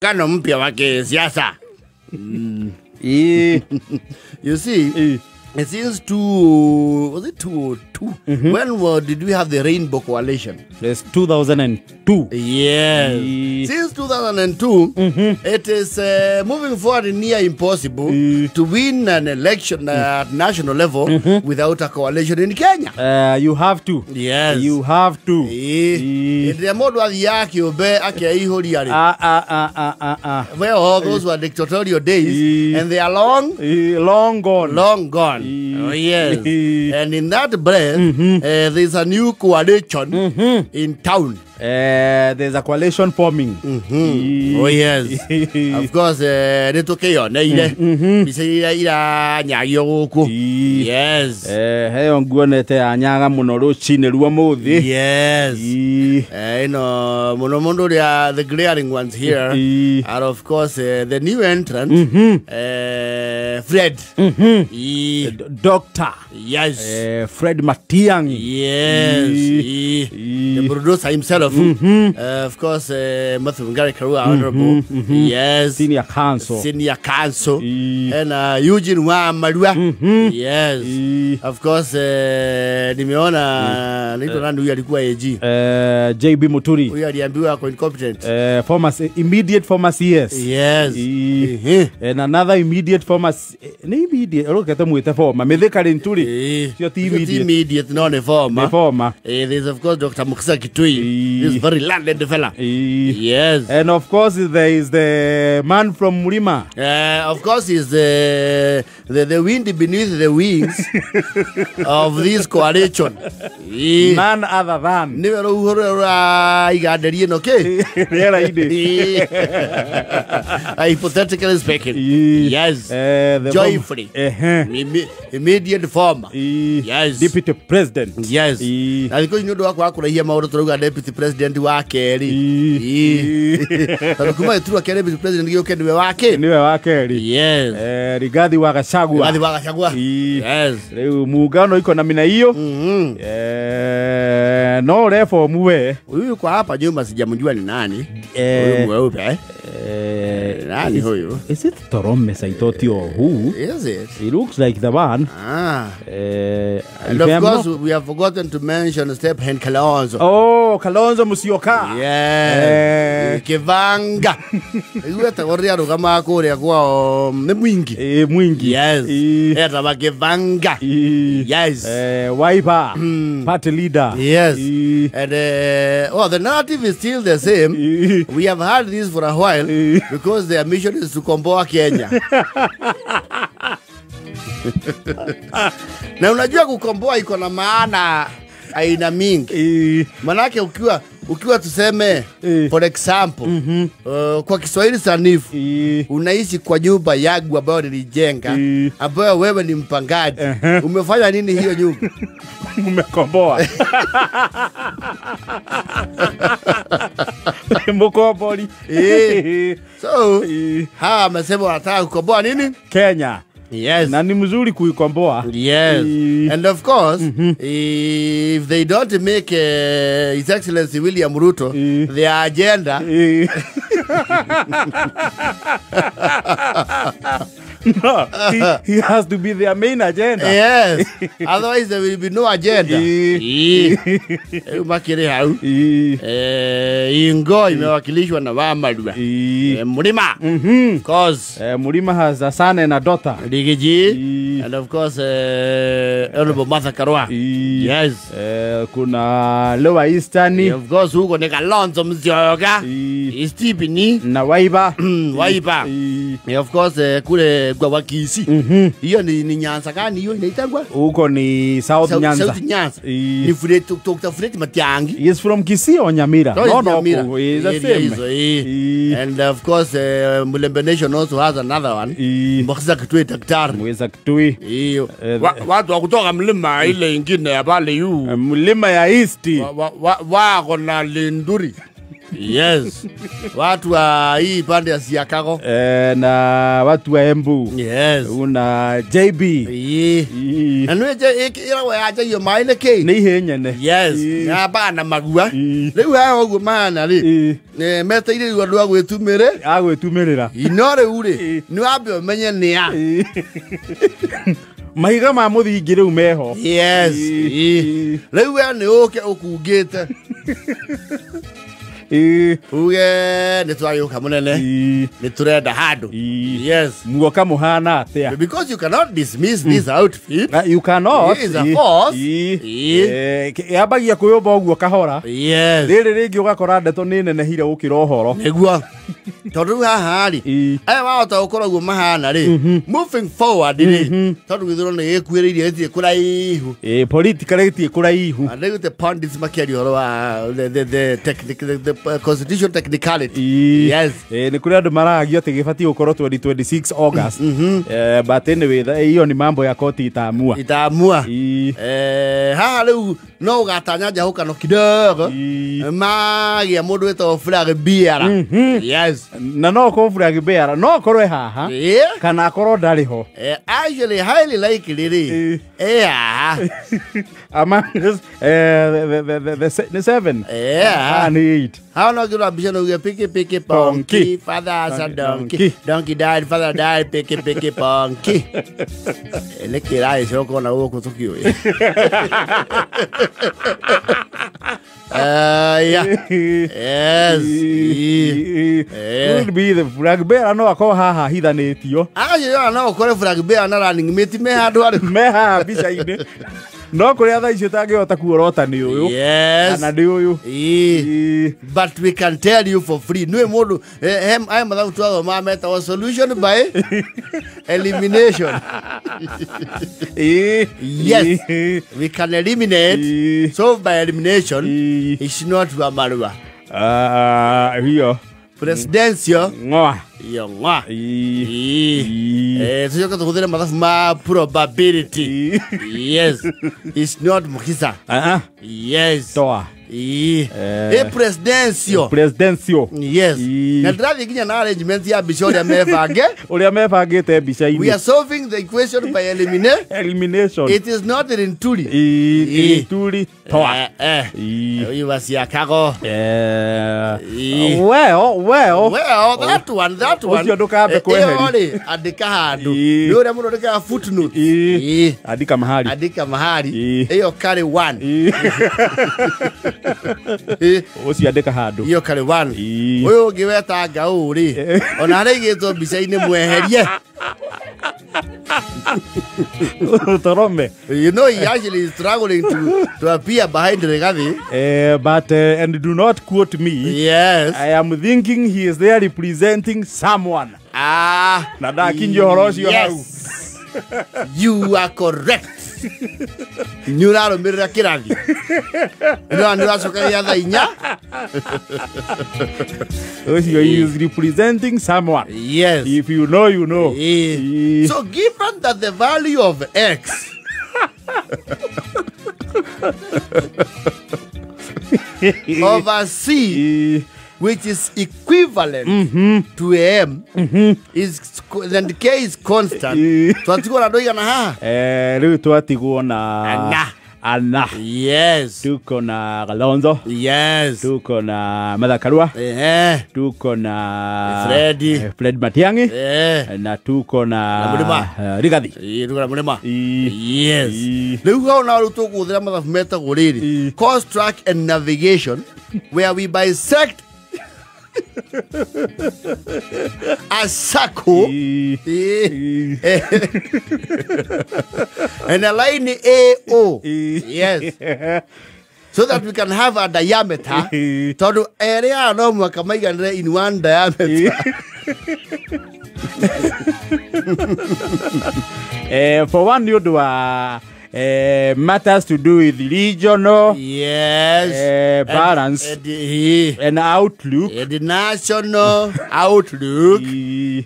Muungano mpya wa kisiasa. You see, since 202? When did we have the Rainbow Coalition? It's 2002. Yes. Since 2002, it is moving forward near impossible to win an election at national level without a coalition in Kenya. You have to. Yes. You have to. Well, all those were dictatorial days, and they are long, long gone. Long gone. Oh, yes. And in that breath, there's a new coalition in town. There's a coalition forming. Oh, yes. Of course, yes. Yes. The glaring ones here are, of course, the new entrant, Fred. Doctor. Yes. Fred Matiang'i. Yes. The producer himself. Of course, Matthew Ngari Karua, Honorable. Yes. Senior Counsel. Senior Counsel. And Eugene Wamalwa. Yes. Of course, nimeona naitwa nani huyu alikuwa AG? JB Muturi. Huyu aliambiwa ako incompetent. Former immediate former CS. Yes. And another immediate former, ni immediate, rokete mwite former. Mithika Linturi. Sio ti immediate. Immediate, no, ni former. Ni former. There's of course Dr. Mukhisa Kitui. This very landed fella. Yes. And of course there is the man from Mlima. Of course is the wind beneath the wings of this coalition. None other than hypothetically speaking. Yes. Joyfully. Immediate former. Yes. Deputy President. Yes. Na thikũ ici nĩ ũndũ wa kwaga kũraihia maũndũ tũrauga Deputy President wa kerĩ. Tondũ kuma gĩturwa kĩa Deputy President gĩũke nĩwe wa kĩ? Nĩwe wa kerĩ. Yes. Rigathi wa Gachagua. Rigathi wa Gachagua. Yes. Rĩu muungano iko na mina hiyo. No reform we. Huyu kwa hapa nyuma sijamjua ni nani. Huyu mweupe. Nani huyu? Is it Torome Saitoti or who? Is it? He looks like the one. Ah. And of course, we have forgotten to mention Stephen Kalonzo. Oh, Kalonzo Musyoka. Yeah. Kivanga. Iwe tagoria rugama kuria kwa ni mwingi. Mwingi. Yes. Eta Kivanga. Yes. Wiper. Party leader. Yes. And well, the narrative is still the same. We have had this for a while because their mission is to komboa Kenya. Na unajua kukomboa iko na maana aina mingi. Manake ukiwa tuseme for example, kwa Kiswahili sanifu, unaishi kwa nyumba yangu ambayo nilijenga, ambayo wewe ni mpangaji. Umefanya nini hiyo nyumba? Umekomboa. Mkomboli. So, hawa wamesema wanataka kukomboa nini? Kenya. Yes. Na ni mzuri kuikomboa. Yes. And of course, if they don't make His Excellency William Ruto their agenda, no, he has to be their main agenda. Yes. Otherwise there will be no agenda. Makere hau. Ingo imewakilishwa na Wamalwa. Mlima. Of course. Mlima has a son and a daughter. Rigiji. And of course Honorable Martha Karua. Yes. Kuna Lower Eastern. Of course huko ni Kalonzo Musyoka. Stephen na Wiper. Wiper. Of course kule kwa Wakisi. Hiyo ni Nyanza gani hiyo inaitangwa? Huko ni South Nyanza. South Nyanza. Ni Fred, Dr. Fred Matiang'i. He is from Kisii or Nyamira? No, no, he is the same. And of course Mulembe Nation also has another one. Mukhisa Kitui daktari. Mukhisa Kitui. Watu wa kutoka mlima ile ingine ya pale yu. Mlima ya East. Wako na Linduri. Yes. Watu wa hii pande ya Siakago. Na watu wa Embu. Yes. Una JB. Na nä ĩragwo yanjagio maĩ nĩ kĩ? Nä ihä nyene. Yes. Na bana magua. Rĩu haha ũguo mahana rĩ, meteire rĩu andũ a gwĩtumĩrĩ. A gwĩtumĩrĩra. No rĩu rĩ, nĩ wambe ũmenye nĩ a. Mahiga ma mũthingi rĩu meho. Yes. Rĩu we nĩ ũke ũkungĩte. Uge nĩ twagĩũka mũnene. Nĩ tũrenda handũ. Yes. Muoka mũhana atĩa? Because you cannot dismiss this outfit. You cannot. It is a force. Yambagia kwĩyũmba ũguo kahora. Yes. Rĩrĩ rĩngĩ ũgakora ndeto nĩ nenehire gũkĩra ũhoro. Nĩguo. Tondũ rĩu haha rĩ, aya wahota gũkorwo ũguo mahana rĩ, moving forward rĩ, tondũ gĩthurano nĩ gĩkuhĩrĩirie gĩtirĩ kũraihu. Politically gĩtirĩ kũraihu. And rĩu the pundits makĩaria ũhoro wa the constitution technicality. Yes. Nĩ kũrĩ andũ maragio atĩ gĩbatiĩ gũkorwo 2026 August. But anyway, hiyo ni mambo ya koti itaamua. Itaamua. Haha rĩu no ũgatanya njahũkano kidogo. Magĩa mũndũ wĩtagwo flag bearer. Yes. Na no korwo flag bearer no korwo haha kana akorwo ndarĩ ho. Actually highly likely rĩ. Among the 7. Yeah. And 8. How long you mbica no uge piki piki ponki, father has a donkey, donkey died, father died, piki piki ponki. Nĩ kĩragĩcoka ona gũkũ tũkĩũĩ. Yeah. Yes. Could be the flag bearer no akorwo haha hithanĩtio. Acio no ũkore flag bearer na running mate me handũ harĩ. Me haha mbica-inĩ. No kũrĩa thaa icio ũtangĩhota kuorota nĩ ũyũ. Yes. Kana nĩ ũyũ. But we can tell you for free. Nĩ mũndũ aya mathabu twathomaga metagwo solution by elimination. Yes. We can eliminate. Solve by elimination. It's not wa marua. Hiyo. Presidential. Ng'oa. Iyo ng'oa. Tucoke tũhũthĩre mathabu ma probability. Yes. It's not mukisa. Yes. Toa. Presidential. Presidential. Yes. Na ndĩrathiĩ nginya na arrangement ya mbica ũrĩa mebange. Ũrĩa mebangĩte mbica-inĩ. We are solving the equation by elimination. It is not Linturi. Linturi. Toa. Ũyũ wa Siakago. Well. Well, that one, that one. Ũcio ndũkambe kweheria. Ĩyo rĩ, andĩka handũ. Nĩ ũrĩa mũndũ andĩkaga footnote. Andĩka mahali. Andĩka mahali. Ĩyo carry one. Ũcio andĩka handũ. Ĩyo carry one. Ũyũ ũngĩ wetanga ũũ rĩ, ona harĩa aigĩtwo mbica-inĩ mweherie. Torome. You know he actually is struggling to appear behind Rigathi. But and do not quote me. Yes. I am thinking he is there representing someone. Na ndakinyia ũhoro ũcio hau. You are correct. Nĩ ũrarũmĩrĩra kĩrathi. No nĩ ũracokeria thaa inya. Ũcio he is representing someone. Yes. If you know, you know. So given that the value of X over C, which is equivalent to M, is then K is constant. Twatigwo na ndoigana haha? Rĩu twatigwo na ana. Ana. Yes. Tuko na Kalonzo. Yes. Tuko na Martha Karua. Tuko na Fred. Fred Matiang'i. Na tuko na Mulima. Rigathi. Tuko na Mulima. Yes. Rĩu hau na rĩu tũkũhũthĩra mathabu metagwo rĩrĩ. Course track and navigation, where we bisect a circle and a line AO. Yes. So that we can have a diameter. Tondu area no mwaka maiganire in one diameter. For one you do matters to do with regional, yes, balance and outlook, the national outlook.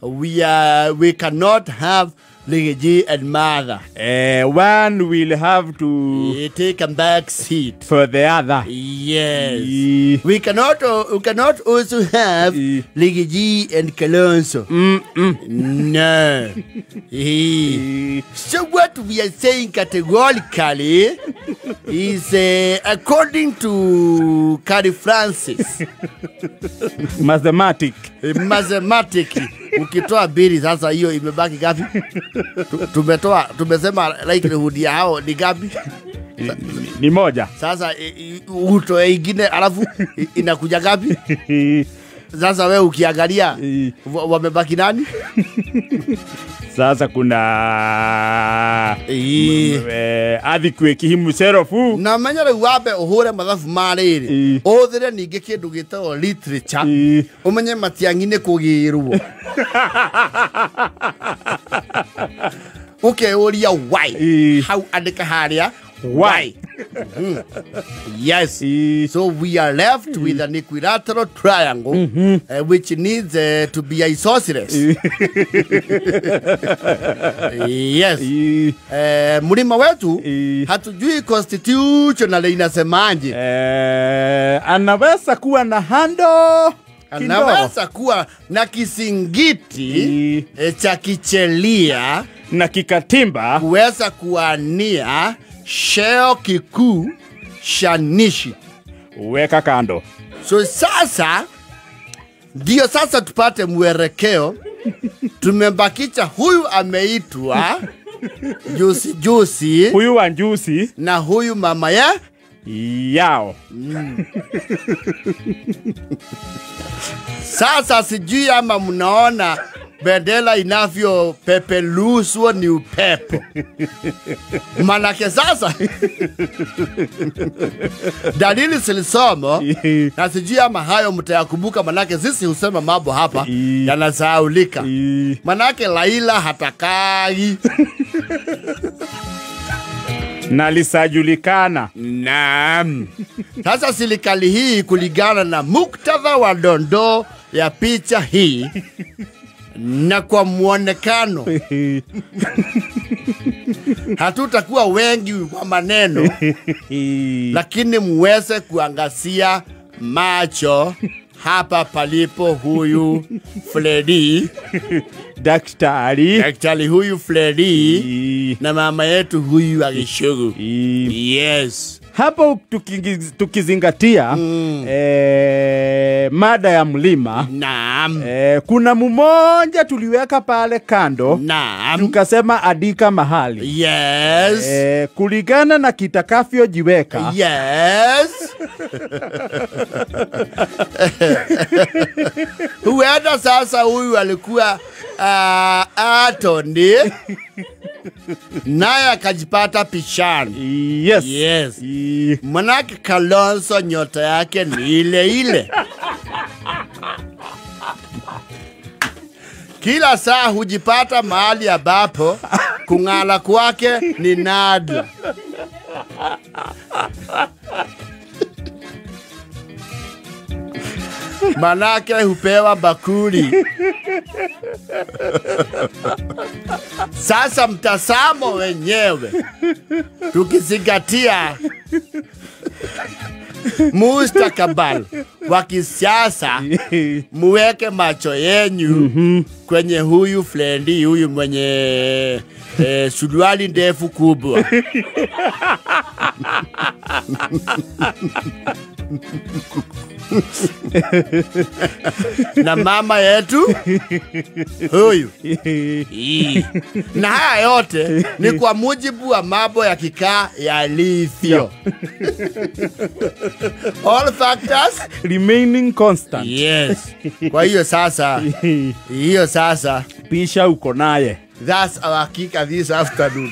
We cannot have Riggy G and mother. One will have to take a back seat for the other. Yes. We cannot also have Riggy G and Kalonzo. No. So what we are saying categorically is according to Carrie Francis. Mathematic. Ukitoa bili sasa hiyo imebaki gapi? Tumesema likelihood ya hao ni gapi? Ni moja. Sasa utoe ingine alafu inakuja gapi? Sasa wewe ukiangalia wamebaki nani? Sasa kuna athikwe himself. Na menya rĩu wambe ũhũre mathabu ma rĩrĩ ũhũthĩre ningĩ kĩndũ gĩtagwo literature ũmenye Matiang'i nĩ kũgĩrwo. Ũkeyũria why how andĩka harĩa why. Yes. So we are left with an equilateral triangle which needs to be isosceles. Yes. Mlima wetu hatujui constitutionally inasemaje. Anaweza kuwa na hando. Anaweza kuwa na kisingiti cha kichelia na kikatimba kuweza kuania sheo kikuu shanishi. Weka kando. So sasa ndio sasa tupate mwelekeo. Tumembakicha huyu ameitwa Juicy Juicy, huyu wa Juicy, na huyu mama ya yao. Sasa sijui ama mnaona bendera inavyo pepeluswa ni upepo. Manake sasa dalili zilisomo na sijui ama hayo mtayakumbuka, manake sisi husema mambo hapa yanasahaulika. Manake Laila hatakai na lisajulikana. Naam. Sasa serikali hii kulingana na muktadha wa dondoo ya picha hii na kwa muonekano hatutakuwa wengi kwa maneno, lakini muweze kuangazia macho hapa palipo huyu Freddy daktari huyu Freddy na mama yetu huyu Agishugu. Yes. Hapo tukizingatia mada ya mlima. Naam. Kuna mmoja tuliweka pale kando. Naam. Tukasema adika mahali. Yes. Kulingana na kitakavyojiweka. Yes. Huenda sasa huyu alikuwa Atoni naye akajipata pichani. Yes. Yes. Manake Kalonzo nyota yake ni ile ile. Kila saa hujipata mahali ambapo kung'ala kwake ni nadra. Manake hupewa bakuli. Sasa mtazamo wenyewe tukizingatia mustakabali wa kisiasa, muweke macho yenyu kwenye huyu Freddy, huyu mwenye suruali ndefu kubwa. Na mama yetu huyu. Na haya yote ni kwa mujibu wa mambo ya kikaa yalivyo. All factors remaining constant. Yes. Kwa hiyo sasa, hiyo sasa pisha uko naye. That's our hakika this afternoon.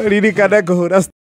Ririkana kũhũra.